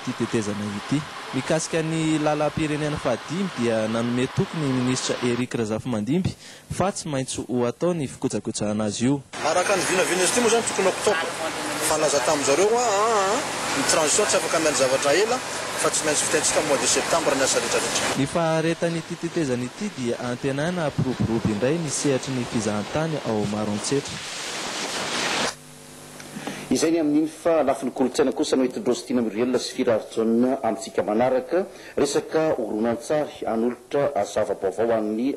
ity tetezana ity. Mikasika ny lalam-pirenena fahadimy dia nanome toky ny minisitra Eric Razafimandimby fa tsy maintsy ho atao ny fikojakojana azy io. Araka ny vinavina izy ity moa izany tokony octobre fa nilaza tamin zareo hoa aa ny transition tsy afaka miandry zavatra ela fa tsy maintsy vitaintsika mois de septembre ny asa rehetra rehetra. Ny faharetan'ity tetezana ity dia antenaina hampiroborobo indray ny sehatry ny fizahantany ao Maroantsetra. Izay ny amin'iny fa lafiny kolontsaina kosa no entin-dRosy Tiana Muriel sy Fy Raharijaona amintsika manaraka. Resaka horonantsary hanolotra zava-baovao ho an'ny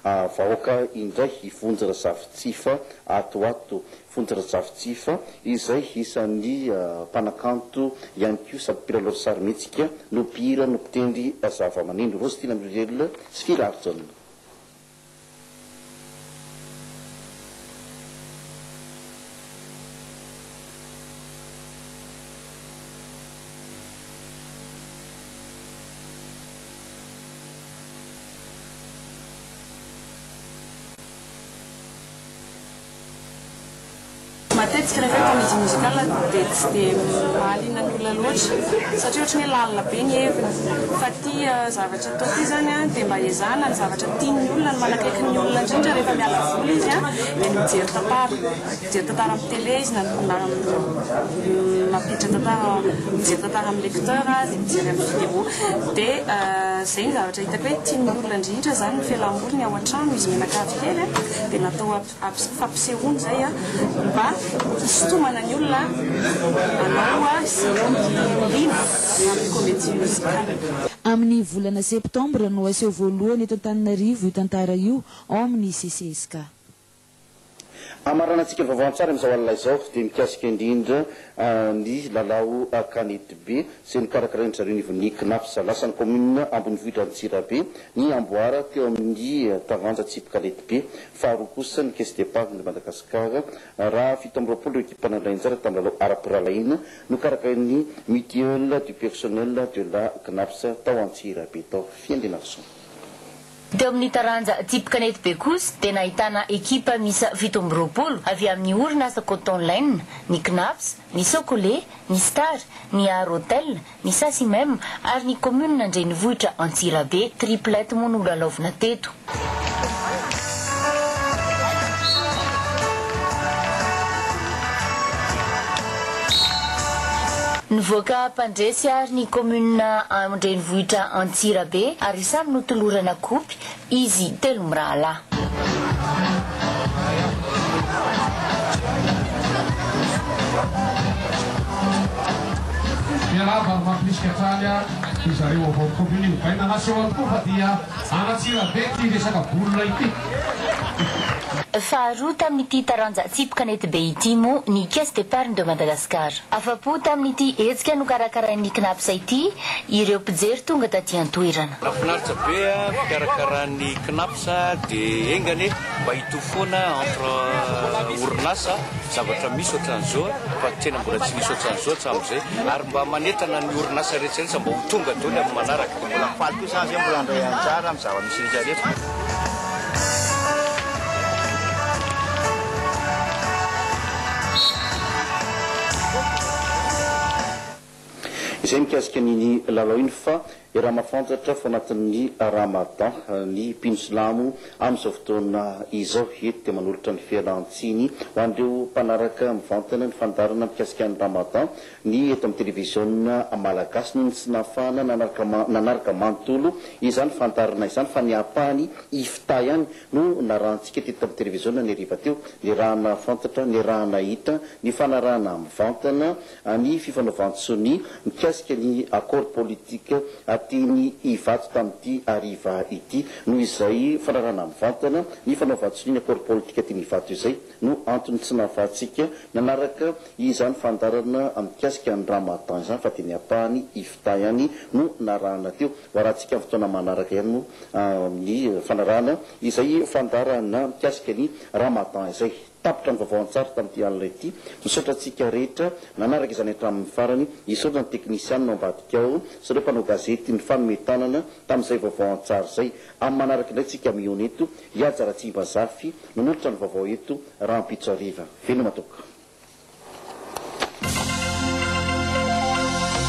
vahoaka indray i Vonjy Razafitsifa ato ho ato. Vonjy Razafitsifa izay isan'ny mpanakanto ihany koa sady mpilalao sarimihetsika no mpihira no mpitendry zavamaneno. Rosy Tiana Muriel sy Fy Raharijaona. Matetika rehefa hoe comédie musicale dia tsy dia mahaliana ny olona loatra satria ohatran'ny hoe lalina be ny heviny. Fa ity zavatra atao ity izany dia mba ezahana ny zavatra tian'ny olona, ny manakaiky ny olona indrindra rehefa miala voly izy dia ny mijery tantara. Mijery tantara amin'ny télé izy na mampiditra tantara, mijery tantara amin'ny lecteur dia mijery amin'ny vidéo. Dia izay ny zavatra hitako hoe tian'ny olona indrindra izany ny fialam-boliny ao an-trano izy mianakavy kely dia natao Fampisehoana izay mba hisintomana ny olona hanao sy ho liana amin'ny comédie musicale. Amin'ny volana septambra no haseho voalohany eto Antananarivo io tantara io ao amin'ny CCESCA. Hamaranantsika ny vaovao an-tsary amin'izao alina izao dia mikasika indrindra ny lalao kanetibe izay nokarakarain-dry zareo anivon'ny Cnaps. Lasan'ny kaominina ambonivohitra Antsirabe ny amboara teo amin'ny taranja tsipy kanetibe. Faharoa kosa ny Caisse d'Epargne de Madagascar raha 27 ireo ekipa nandray anjara tamin'ny lalao ara-pirahalahiana nokarakarain'ny Mutuelle du Personnel de la Cnaps tao Antsirabe tao. Fiandrianarisoa. Teo amin'ny taranja tsipy kanetibe kosa dia nahitana ekipa miisa 27 avy amin'ny orinasa Coton Line, ny Cnaps, ny Socolait, ny Star, ny Art Hotel, ny Sacimem ary ny kaominina an-drenivohitra Antsirabe. Triplette moa no lalaovina teto. Nivoaka mpandresy ary ny kaominina an-drenivohitra Antsirabe ary samy notolorana kopy izy telo mirahalahy. Miarahaba ary mampirisika hatrany ry zareo avy ao commune Ovaina naseho tokoa fa dia an'Antsirabe ity resaka boule ity. Faharoa tamin'ity taranja tsipy kanetibe ity moa ny Caisse d'Epargne de Madagascar. Afa-po tamin'ity hetsika nokarakarain'ny Cnaps ity ireo mpijery tonga taty an-toerana. Nahafinaritra be fikarakaran'ny Cnaps dia enga anie mba hitovy foana entre orinasa zavatra misy ohatran'izao fa tena mbola tsy nisy ohatran'izao hatramin'izay ary mba manentana ny orinasa rehetra rehetra mba ho tonga daholo amin'ny manaraka. Dia mbola faly koa za zay mbola handray anjara amin'ny zava-misy rehetra rehetra. Izay mikasika an'iny lalao iny fa raha mahafantatra fa anatin'ny Ramadan ny mpino silamo amin'izao fotoana izao. Eto dia manolotra ny fialan-tsiny ho an'ireo mpanaraka mivantana ny fandaharana mikasika ny Ramadan ny eto amin'ny televiziona malagasy noho ny tsy nahafahana nanaraka manontolo izany fandaharana izany fa ny ampahany Iftar ihany no narahantsika teto tamin'ny televiziona ny hariva teo. Niarahana fantatra, niarahana hita ny fanarahana mivantana ny fifanaovan-tsonia mikasika ny accord politique teny Ivato tamin'ity hariva ity. Noho izay fanarahana mivantana ny fanaovan-tsonia ny accord politique teny Ivato izay no antony tsy nahafahantsika nanaraka izany fandaharana mikasika ny Ramadan izany fa dia ny ampahany Iftar ihany no narahana teo. Ho arahantsika amin'ny fotoana manaraka ihany moa ny fanarahana izay fandaharana mikasika ny Ramadan izay. Tapitra ny vaovao an-tsary tamin'ity alina ity. Misaotra antsika rehetra nanaraka izany hatramin'ny farany. Hisaotra ny teknisianina ao ambadika ao sy ireo mpanao gazety nifanome tanana tamin'izay vaovao an-tsary izay. Amin'ny manaraka indray tsika mihaona eto. Hihaja Ratsimbazafy nanolotra ny vaovao eto rahampitso hariva. Veloma tompoko.